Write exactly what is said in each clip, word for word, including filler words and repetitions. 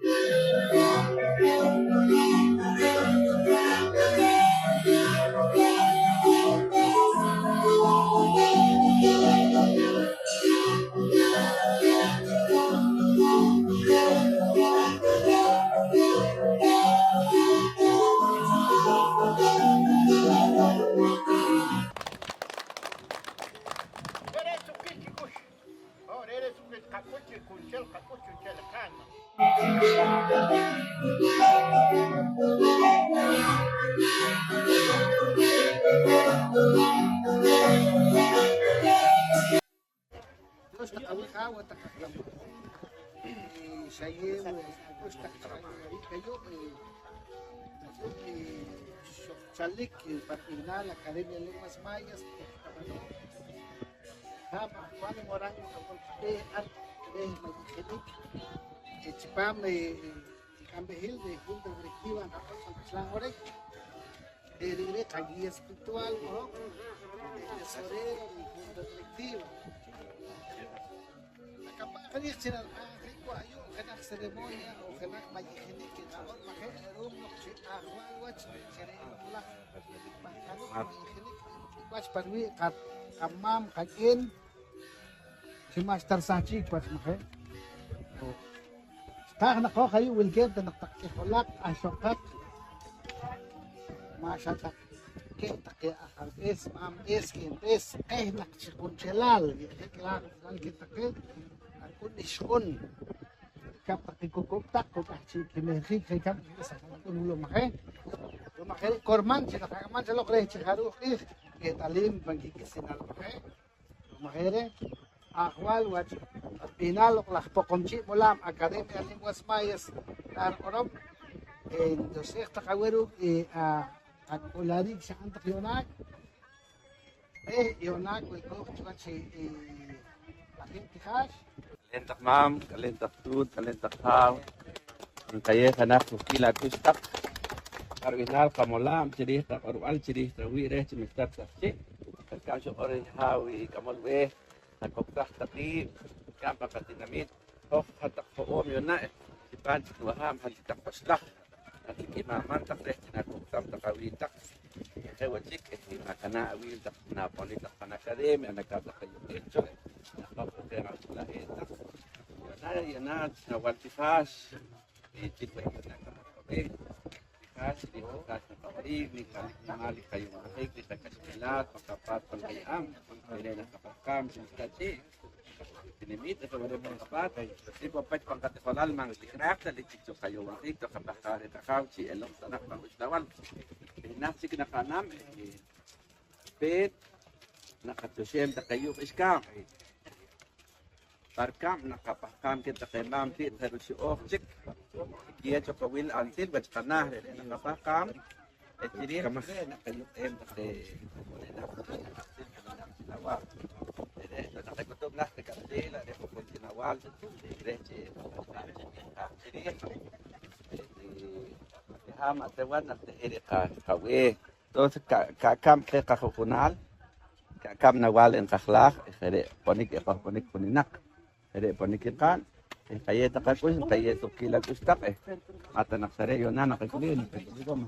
Re're' suqkiil kik'ux. Oh, re're' suqkiil qak'ux chi junchel qak'ux chu'nchel i qaanma. Dios taq aweh, Jaaw, hat taq aj k'amol. Eh, xayeew, eh, ak'ux taq chi ayu', eh, ayu', eh, xoq chalik, eh, pa rib'ihnaal Academia de Lenguas Mayas, eh, Jaaw, ajwal nwaram i qak'ul qaq'ee' ar reh mayijinik, eh, chipaam, eh, i k'amb'ehil reh Junta Directiva nqaq'or pan kaxlan q'orik. Eh, re're' qaguía espiritual, no? Eh, tesorero reh Junta Directiva. Naqapahqanik chi nariq'ajiik wo' ayu' jenaj ceremonia o jenaj mayijinik nqaq'or, maje'? Ru'um noq chi ajwal wach chi re' i laj pahqanik mayijinik wach pa riwii' qa-, qamaam qak'een, chi ma'xta risahchiik wach, maje'? Xqaaj naq hoj ayu' wilkeeb' ta naq taq k'ijolaq, ixoqaq, ma' xa ta keh taqe ajarb'ees, ma'amb'ees, k'eenb'ees, q'eh naq chi qunchelal ye'jik laj rik'uxlal keh taqe ak'un ixq'un, rikab' taqe kukub' taq, ku k'ahchi' kimehrjik je' rikab' i sak'ak'un wili, maje'? Ru'um aj re' kurman chi naqak'amam cho loq reh chi jaruuj q'iij keht'aliim pan kik'isinaal, maje'? Ru'um aj re', ajwal wach rib'ihnaal Loq' laj Poqomchi' Molaab' Academia Lenguas Mayas, nariq'orom, eh, ntioxej taq aweh ruuk' i, ah, ak'ulariik xa'n taq yu'naak. Reh yu'naak wilkooj chiwach i, i ajiib' tijaax. K'aleen taq maam, k'aleen taq tuut, k'aleen taq jaaw. Nqayeew jenaj suqkiil ak'ux taq pa rib'ihnaal qamolaab' chi riij qaq'orb'al chi riij tawii' reh chi ma'xta risahchi'. Je' rikab' xuq'or i haaw i k'amol b'eeh, naqoksaj taq qiib' rikab' pan qatinamiit. Hoj hat-taq ho'oom yu'na, eh, chipam chik nuwahaab' hat chik taq oxlaj, hat chik i maaman taq reh chi nakoksam taq awiin taq. Je' wo' chik, eh, makanaa' awiin taq, naponik taq pan academia, nakaab' taq ayuq'iij cho, eh, naqoq taq je' aj chulaheel taq. Yu'na, yu'na chi nawal tijaax, eh, chik wach yu'na kamaj qab'eeh. Tijaax, chiriij tijaax naqawa'riik, nik' walik nimaal i qayu'njik, i qak'axkilal pan qapaat pan qaye'aab'. Re're' naqapahqaam chi naqach'ii' tinamit, re' ware' pan qapaat, re' pan pach pan qatijolal ma' nqatik'iraaj ta, lichik cho qayu'njik, cho qapahqaam reh qajaaw chi eloq ta naq pan uxlab'al. Jenaj chik naqa'nam, eh, peet naqatioxeem taqe yuuq' ixkaab'. Pa rikab' naqapahqaam keh taqe maam ti't je' ruxi'ooj chik, kiyeew cho qawil ansil wach qanaah, re're' naqapahqaam. Eh, chiriij re' naqayuq'eem taqe polinaq chi nawaal. Re're' naqak'utum naht taqe k'axliil, re' ju'jun chi nawaal reh chi chiriij. Eh, ha' ma' ta wan najtir i qa-, qabeeh. Entonces, ka-, ka'kab' qeh qaju'junaal, ka'kab' nawaal enqajlaaj, eh, je' re' ponik eqojponik poninaq. Je' re' ponik nqa'n, eh, nqayeew taq ak'ux, nqayeew suqkiil ak'ux taq, eh, ma' ta naq xa re' yu'na naqak'ulum, naqak'ulum.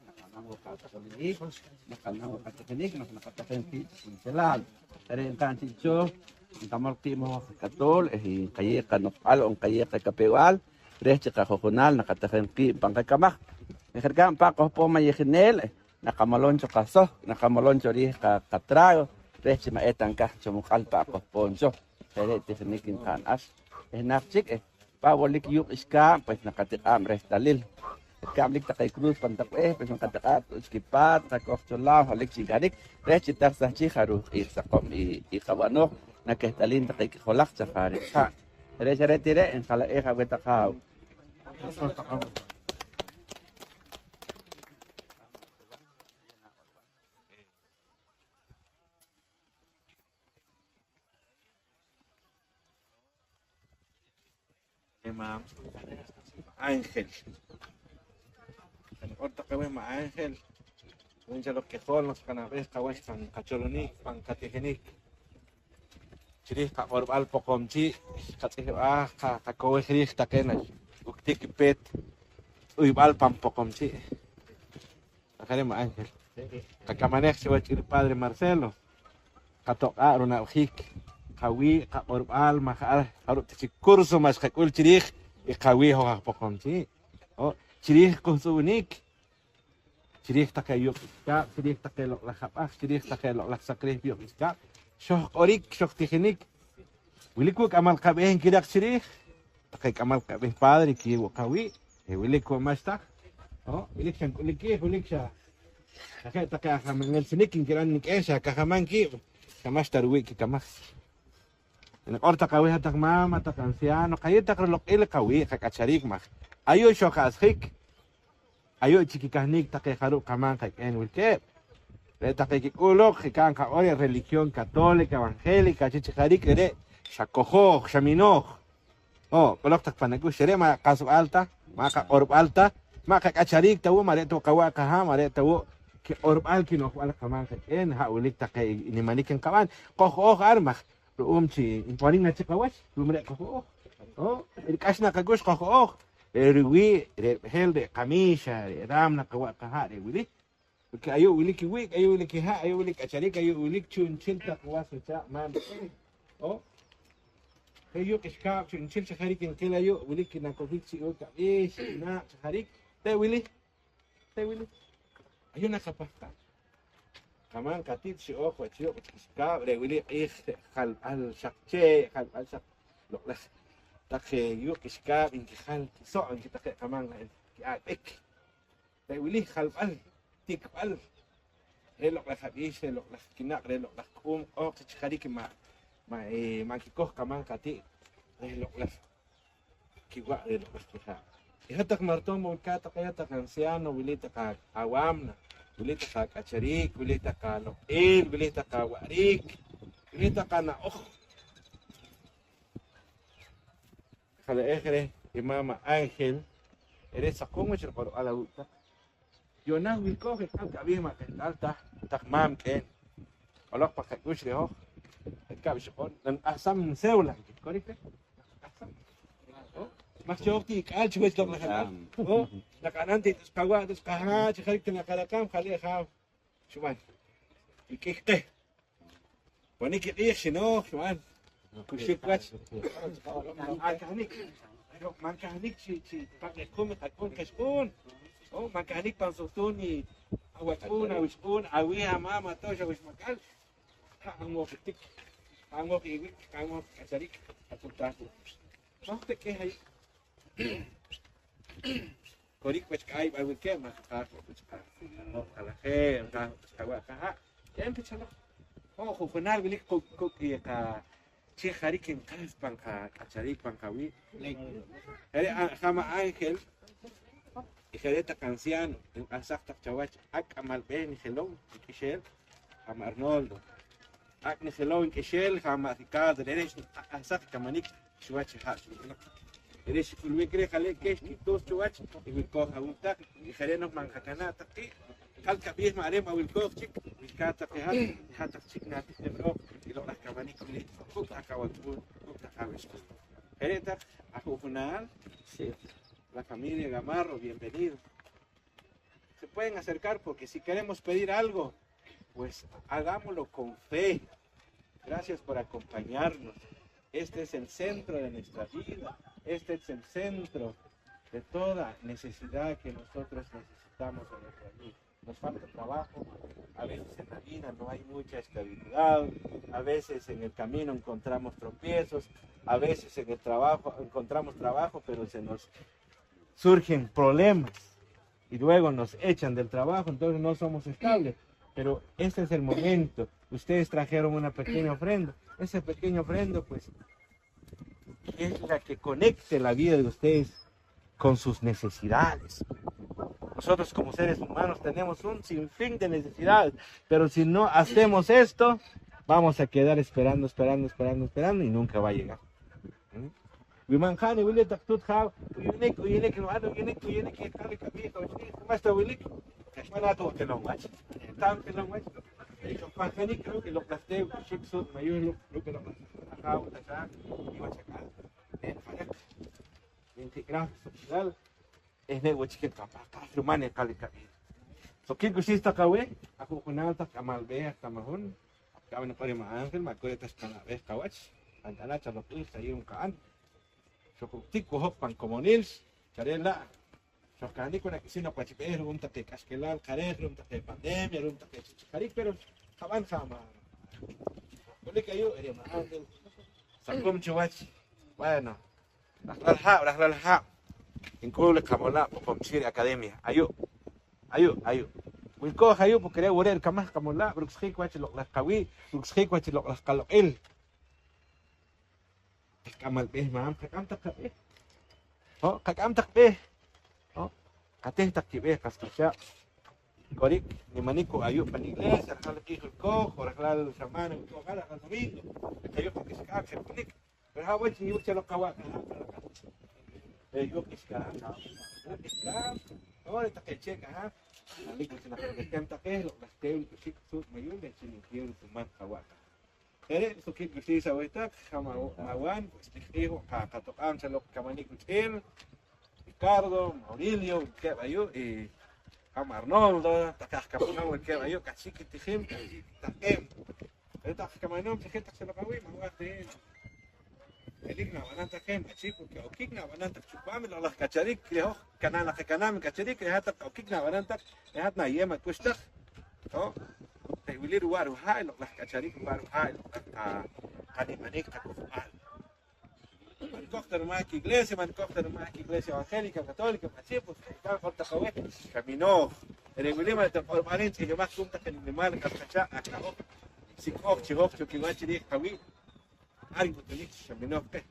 Naqa'nam wo' qatijiniik, naqa'nam wo' qatijiniik, naq naqatijin qiib' chi qunchelal. Je' re' nqa'n chik cho, nqamol qiib' hoj qak'atool, eh, nqayeew qano'jb'al on nqayeew qakapew-b'al reh chi qaju'junaal naqatijin qiib' pan qakamaj. Je' rikab' pa' qojpoon mayijineel, eh, naqamolom cho qasohk', naqamolom cho riij qa-, qatrago reh chi ma' eta nkaaj cho muq'al pa' qojpoon cho. Je' re' tijinik nqa'n ar. Eh, najt chik, eh, pa' wilik yuuq' ixkaab', pues, naqatiq'aab' rehtalil. Rikab' lik taqe cruz pan taq b'eeh, pues, naqatiq'aab' taq chi kipaat, nqakoj cho laaw, holohik chi nkarik reh chi ta risahchii jaruuj q'iij saqom i, i qab'anooj, nakeht'alim taqe k'ijolaq chajariik qa'n. Re' xa re' ti re' njala'eej aweh taq haaw. Maam Ángel. Qanq'or taq aweh, ma' Ángel. Wi' nchel loq k'ijol noq xqanab'ej qawach pan qacholonik, pan qatijinik chi riij qaq'orb'al Poqomchi', xqatz'ihb'aj, qa-, qakowej riij taqe naxuktik i peet tz'uyb'al pan Poqomchi'. Aj re' ma' Ángel, qakamanej chiwach ch'iil i Padre Marcelo, qatoq'aa' runab'jik qawii' qaq'orb'al maj ar jarub' ta chik curso ma' xqak'ul chi riij i qawii' hoj aj Poqomchi'. O, chi riij quhtz'ub'nik, chi riij taqe yuuq' k'ixkaab', chi riij taqe loq'laj ab'aj, chi riij taqe loq'laj saq riij yuuq' k'ixkaab', xojq'orik, xojtijinik. Wilik wo' k'amal qab'eeh nkiraq chi riij, taqe k'amal qab'eeh padre kiyeew wo' qawii', eh, wilik wo' ma'xtaj. O, wilik xa nk'ulik kiij, wilik xa, xa je' taqe aj amanel sinik nkirb'an nik'eex, xa kajaman kiib', xa ma'xta ruwii' kikamaj. Niq'or taq aweh hat-taq maam, hat-taq anciano, qayeew taq riloq'il qawii' qak'achariik maj ayu' xojasjik. Ayu' chi kikahnik taqe jarub' qamaam qak'een wilkeeb'. Re' taqe kik'ul loq, je' rikab' nqaq'or reh religión católica, evangélica, chi chi jariik re're', xa kojooj, xa minooj. O, k'oloq taq pan ak'ux, re're' ma' qasb'al ta, ma' qaq'orb'al ta, ma' qak'achariik ta wo', ma' re' ta wo' qawa' qahaa', ma' re' ta wo' kiq'orb'al kino'jb'al qamaam qak'een, ha' wilik taqe i nimanik nqab'an. Qojooj ar maj ru'um chi nponik na chi qawach, ru'um re' qojooj. O, rik'ax na qak'ux qojooj. Re' riwii', re' rib'ehel, re' qamixa, re' raam naqawa' qahaa' re' wili. Porque ayu' wilik i wi'k, ayu' wilik i ha', ayu' wilik k'achariik, ayu' wilik chu'nchel taq was nuchaaq' maam. O, je' yuuq' k'ixkaab' chu'nchel chi jariik nqil ayu', wilik i nakojik chi' yuuq' ab'iix, chi' naaq', chi jariik. Re' wili, re' wili. Ayu' naqapahqaaj. Qamaam qati't xi'ooj wach yuuq' k'ixkaab', re' wili q'iij re' jalb'al xaq chee', jalb'al xaq loq'laj taq yuuq' k'ixkaab' nkijal kiso', nki taqe qamaam ki'ak' b'ik. Re' wili jalb'al, tikb'al, re' loq'laj ab'iix, re' loq'laj kinaq', re' loq'laj k'uum q'ooq chi jariik ma', ma', eh, ma' nkikoj qamaam qati't reh loq'laj kiwa' reh loq'laj kihaa'. Y hat-taq ma' ritom wo' wilkaat taqe, hat-taq anciano, wili taq awaamna, wili taq ak'achariik, wili taq aloq'il, wili taq awa'riik, wili taq ana'oj. Jale'ej reh i mama Ángel, re' saqom wach riq'orb'al awuuk' taq. Yu'na wilkooj i q'ab' k'ab'iij ma' qeht'al ta taq maam K'een. K'oloq pa qak'ux reh hoj, je' rikab' xiq'or, naniq'ahsam ncédula, nki. Korik reh? Naniq'ahsam. Oh, maj cho hoj ti' k'aal chiwach loq' laj ak'al. Oh, naqa'nam ti' t'us qawa', t'us qahaa', chi jariik ta naqaraqam, jale' jaaw xub'an. Nk'ik qeh. Ponik i q'iij xinooj xub'an kuxik wach. Ma' nkahnik, ma' nkahnik chi, chi pan q'equm i qak'uun qixq'uun. Oh, ma' nkahnik pan suhtuun i awach'uun, awixq'uun, awii', amaam, atoox, awixmak'al. Ha' anwoq i tik, ha' anwoq i iwik, ha' anwoq i k'acharik, aturtaaj wo'. Maj ta k'eh ayu'. Korik wach k'ayb'al wilkeeb', ma' nqaaj wo' wach qanooj qalajeeb', nqaaj wo' wach qawa' qahaa'. K'een pech aloq. Ho', ju'junaal wilik quuk', quuk' i qa-, chi jariik nqaaj pan qak'achariik, pan qawii'. Je' re' a-, jama' Ángel, y je' re' taq anciano, nq'ahsaj taq chawach, ak' k'amal b'eeh nijelow, nk'ixel, jama' Arnoldo. Ak' nijelow nk'ixel, jama' Ricardo, re're' xq'ahsaj kamanik chiwach i ha' xk'ulb'ilaq. Re're' xik'ulb'ik reh, jale' keh xkituut chiwach i wilkooj awuuk' taq, y je' re' noq ma' nqakanaa' taq q'iij, qal kab'iij ma' re' ma' wilkooj chik, wilkaat taq i hat, i hat taq chik naatijem rooj i loq' laj kamanik wili, kuuk' taq awach'uun, kuuk' taq awixq'uun. Je' re' taq aju'junaal, la familia Gamarro, bienvenido. Se pueden acercar, porque si queremos pedir algo, pues hagámoslo con fe. Gracias por acompañarnos. Este es el centro de nuestra vida. Este es el centro de toda necesidad que nosotros necesitamos en nuestra vida. Nos falta trabajo. A veces en la vida no hay mucha estabilidad. A veces en el camino encontramos tropiezos. A veces en el trabajo encontramos trabajo, pero se nos surgen problemas y luego nos echan del trabajo, entonces no somos estables. Pero este es el momento. Ustedes trajeron una pequeña ofrenda. Esa pequeña ofrenda, pues, es la que conecte la vida de ustedes con sus necesidades. Nosotros como seres humanos tenemos un sinfín de necesidades, pero si no hacemos esto, vamos a quedar esperando, esperando, esperando, esperando y nunca va a llegar. ¿Mm? Wi ma' nqa'n i wili taq tuut jaaw, uyunik, uyunik, nb'an uyunik, uyunik, yeqal i kab'iij, oxnik, ma'xta wilik. Xb'anaat wo' kelom wach, taam kelom wach. Xojpahqanik ruuk' i loq' laj teew K'uxik Suut Mayuh, ruuk' i loq' laj Ajaaw Taxaaj, i wach ak'al, re' Jareq, re' ntik'iraaj risuqkilal eh ne' wo' chik nqapahqaaj ruman nqal i kab'iil. Suqkiil k'uxliis taq aweh, aju'junaal taq k'amal b'eeh aj Tamahun, k'aw niq'or i ma' Ángel, ma' ku re' ta xqanab'eej qawach, pan k'ana' chaloq q'iij chayeew nqa'n. Xojuktik wo' hoj pan komonil, xa re' la' xojkahnik wo' nak'isiin oq wach b'eeh ru'um taqe k'axkilal qareej, ru'um taqe pandemia, ru'um taqe chi chi jariik, pero qab'an ja' ma' k'ulik ayu', re' ma' Ángel saqum chiwach. Bueno, rajlal haab', rajlal haab', nk'uul i qamolaab' Poqomchi' ri academia. Ayu', ayu', ayu'. Wilkooj ayu', porque re' wo' re' rikamaj qamolaab', ruksjiik wach i loq' laj qawii', ruksjiik wach i loq' laj qaloq'il. Aj k'amal b'eeh, maam, qak'am taq qab'eeh. Ho', qak'am taq b'eeh. Ho', qatih taq kib'eeh qas qachaaq'. Korik, nimanik wo' ayu' pan iglesia, rajlal q'iij wilkooj, o rajlal xamana wilkooj ar, rajlal domingo. Ayu' qak'ixkaab' xepunik. Pero ha' wach nyu'j chaloq qawa' qahaab' re' yu'j k'ixkaab', yu'j k'ixkaab', o re' taqe chee' k'ahaab', manlik wach naq rik'am taqe loq' laj teew K'uxik Suut Mayuh reh chi nikiyew ritumaal qawa' qahaab'. Je' re' suqkiil k'uxliis aweh taq, ja ma', ma' Wan, pues tij q'iij wo' qa-, qatoq'aab' chaloq kamanik wich'iil, Ricardo, Maurilio, wilkeeb' ayu', i jam Arnoldo, taqe aj kamanoom wilkeeb' ayu', k'ahchi' kitijim, k'ahchi' kitahq'eem. Re' taq aj kamanoom chi je' taq xa loq awii', ma' nwaaj ta hin elik nab'anam taq je, ma' chi, porque okik nab'anam taq cho paam i loq' laj k'acharik, re' hoj kanaa' naq qakanaam i k'acharik, re' hat taq okik nab'anam taq, re' hat naye'em ak'ux taq. Ho', re' wili ruwa' ruha' i loq' laj k'acharik, ruwa' ruha' i loq' laj qa-, qanimanik qakojb'al. Ma' nikoj ta rumahk iglesia, ma' nikoj ta rumahk iglesia evangélica, católica, ma' chi, pues, re' nq'or taq aweh xa minooj. Re' wili ma' ta q'orb'al hin tz'ihmb'aj ku'um taqe nimal qas qachaaq' aj nahoj sik'oj chi hoj cho kiwach chiriij qawii'. Ar nk'utunik chi xa minooj qeh.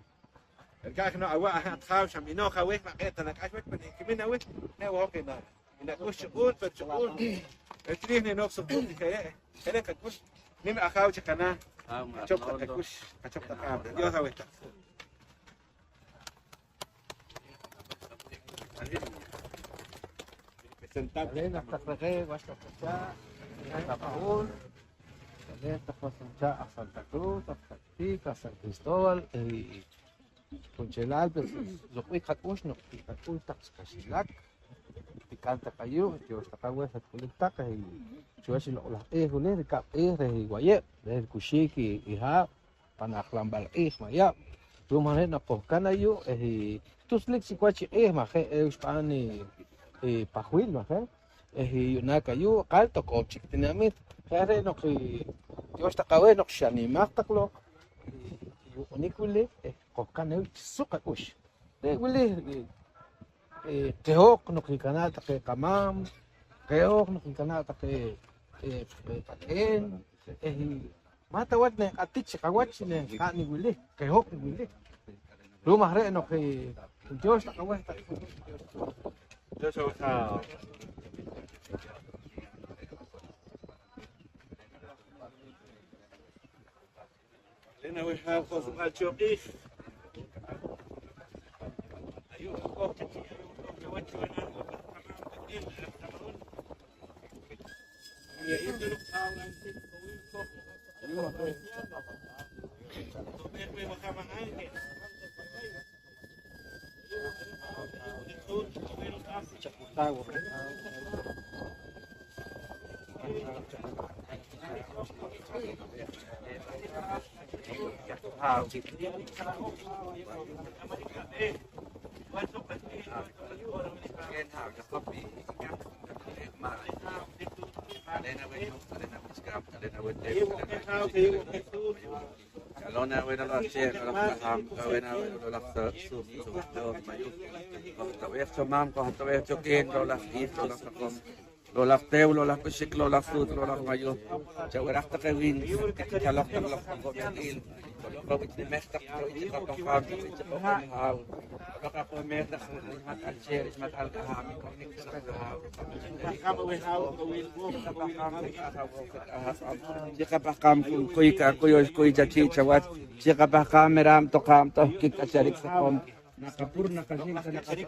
Rikab' jeno' awa' ajaaw xa minooj aweh, ma' q'e' ta nak'ax wach, pero nkimin aweh, ne' wo' hoj i na-, i nak'ux chuq'un, pero chuq'un. Pero chiriij ninooj suq'un, je' re', je' re' qak'ux. Nim Ajaaw chi qanaah, chop taq qak'ux, qachop taq qaab'. Dios aweh taq. Re' naq taq reje' wach taq qachaaq', re' taq q'ahul, re' taq wach qachaaq' aj Santa Cruz, aj Tactic, aj San Cristóbal, eh, Junchelaal, pues, loq'b'ik qak'ux noq ti qak'ux taq chi kaxilak, tikan taq ayu', tiyoox taq aweh xatk'ulik taq, eh, chiwach i loq' laj q'iij wili, rikab' q'iij reh i Wayeb', reh rikuxiik i, i haab' pan ajlanb'al q'iij, ma' yaab'. Ru'um aj re' noq qojkan ayu', eh, tuslik chik wach i q'iij, ma' je', eh, xb'aan i, i pajwil, ma' je'? Eh, yu'naak ayu', qal tokoom chik tinamit. Je' re' noq i, tiyoox taq aweh noq xanimaj taq loq i, i yuq'unik wili, eh, qojkan ayu' chi suq qak'ux. Re' wili, eh, eh, qeh hoj noq nkanaa' taqe qamaam, qeh hoj noq nkanaa' taqe, eh, eh, qak'een, eh, ma' ta wach nenq'atik chi qawach chi nenqa'n i wili, qeh hoj i wili. Ru'um aj re' noq, eh, ntiyoox taq aweh taq. Re' naweh haaw q'o'sb'al cho q'iij. Ayu' wilkooj chik, ayu' wilkooj chawach chuwach. Loq' laj Chee', loq' laj K'ajam, loq' laj Suut, loq' laj Dios Mayuh. Qojto'b'eej cho maam, qojto'b'eej cho k'een, loq' laj q'iij, loq' laj saqom, loq' laj teew, loq' laj k'uxik, loq' laj suut, loq' laj mayuh. Chab'iraj taq aweh, chaloq taq loq pan q'oq'il. Loq' awich' nimej taq, loq' awich' q'opoj, loq' awich' q'opoj haaw. Loq' aq'omej taq, rixmat al chee', rixmat al k'ajam, i k'ojnik taq haaw. Chi qapahqaam kuy, kuyox kuy chachii' chawach, chi qapahqaam meraab' toqaab' tohkik k'acharik saqom. Naqapur, naqaxin, naqaxin.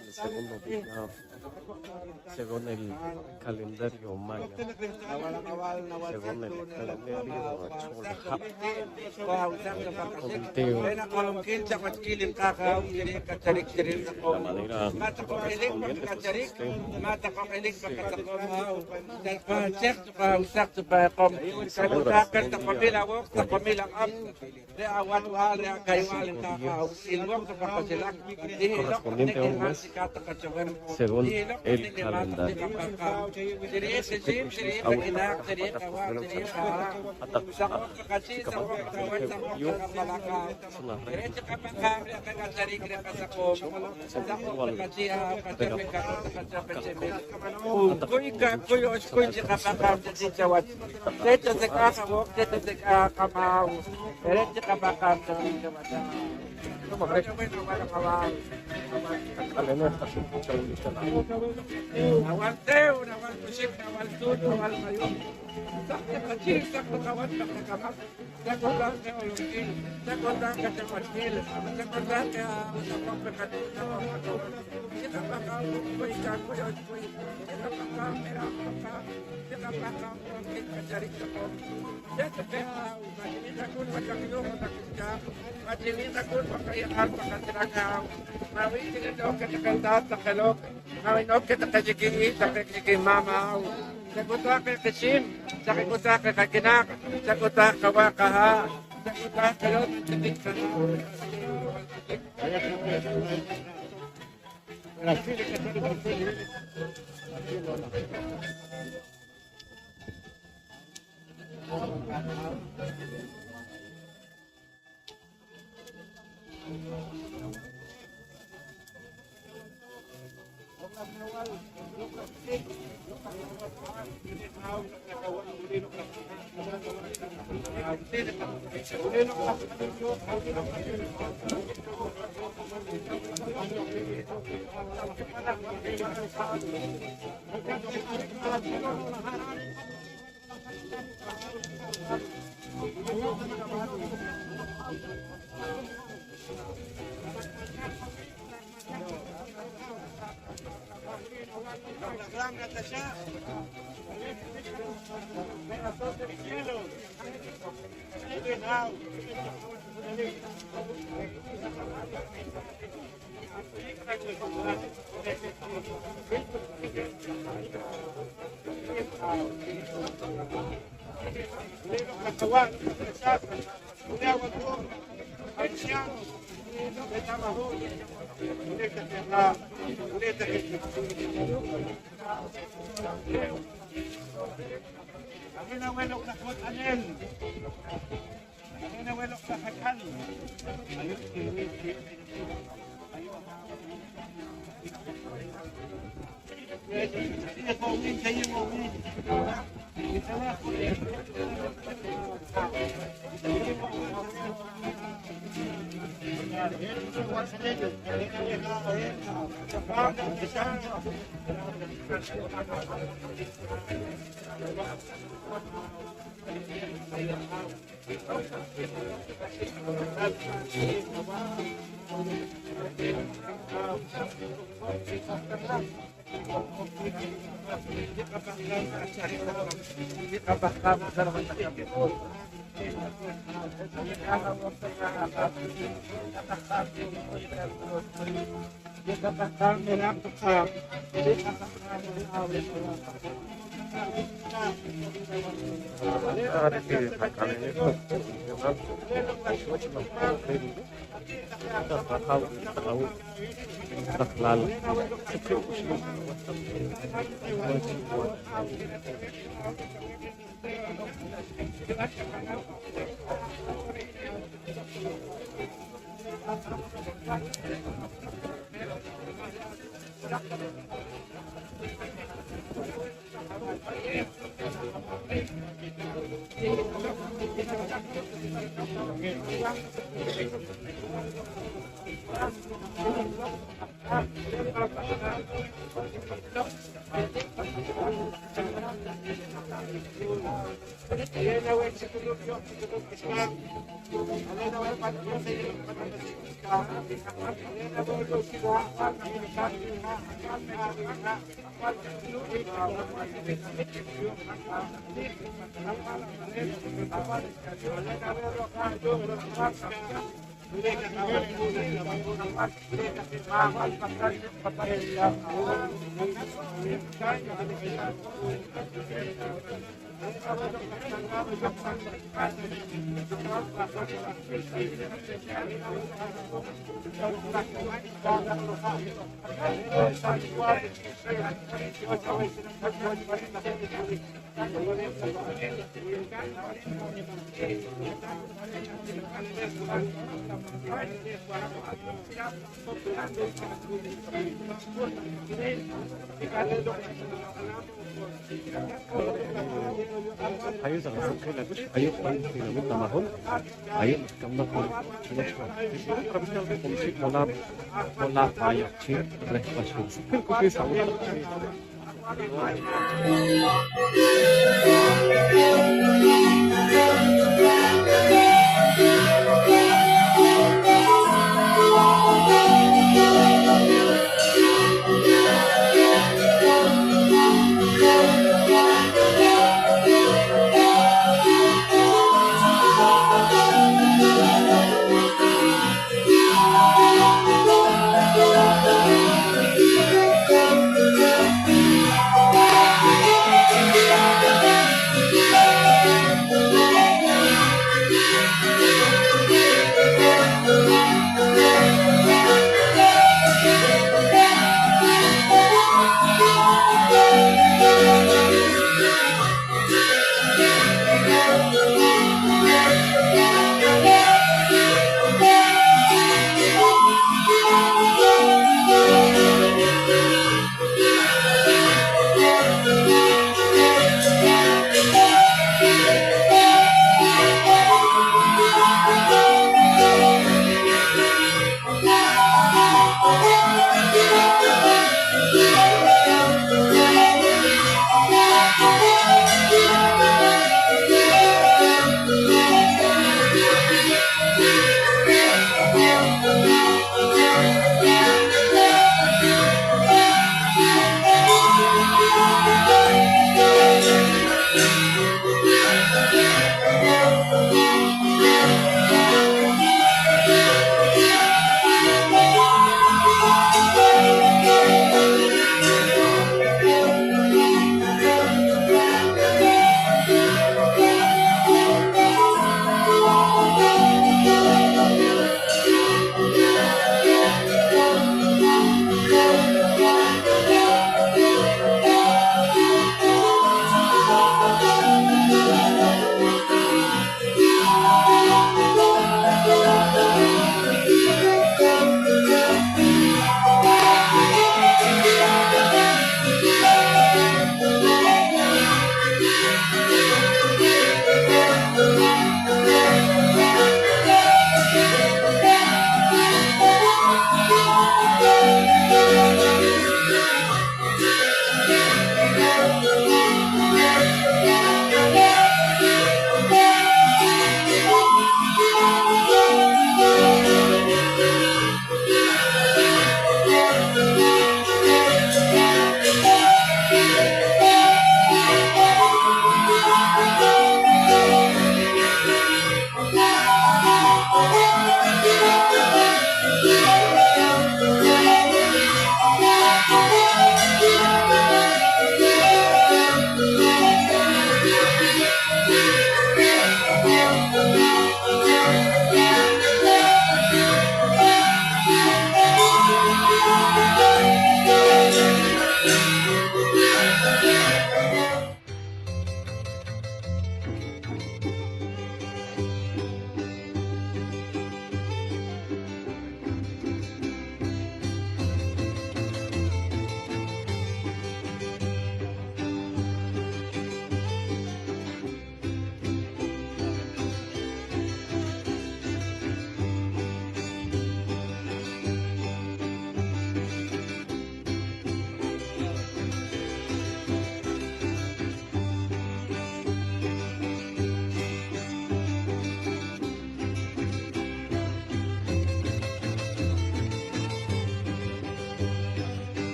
el segundo día, según el calendario maya, según el calendario Chol Hab, el conteo, la manera correspondiente a su sistema. Según la correspondiente a un mes, según el calendario. Este mes, ahora, Chak'uhtaaj qeh q'iij, chak'uhtaaj qeh q'iij maam, chak'uhtaaj qeh qixiim, chak'uhtaaj qeh qakinaq', chak'uhtaaj qawa' qahaa', chak'uhtaaj qeh loq' i tijiik qanaa'. Ayu' taq suqkiil ak'ux, ayu' pan tinamit Tamahul, ayu' kamnaq pan provincial Junxib' Molaab', Molaab' Payaq Chee' reh Paxil. Suqkiil k'uxliis aweh.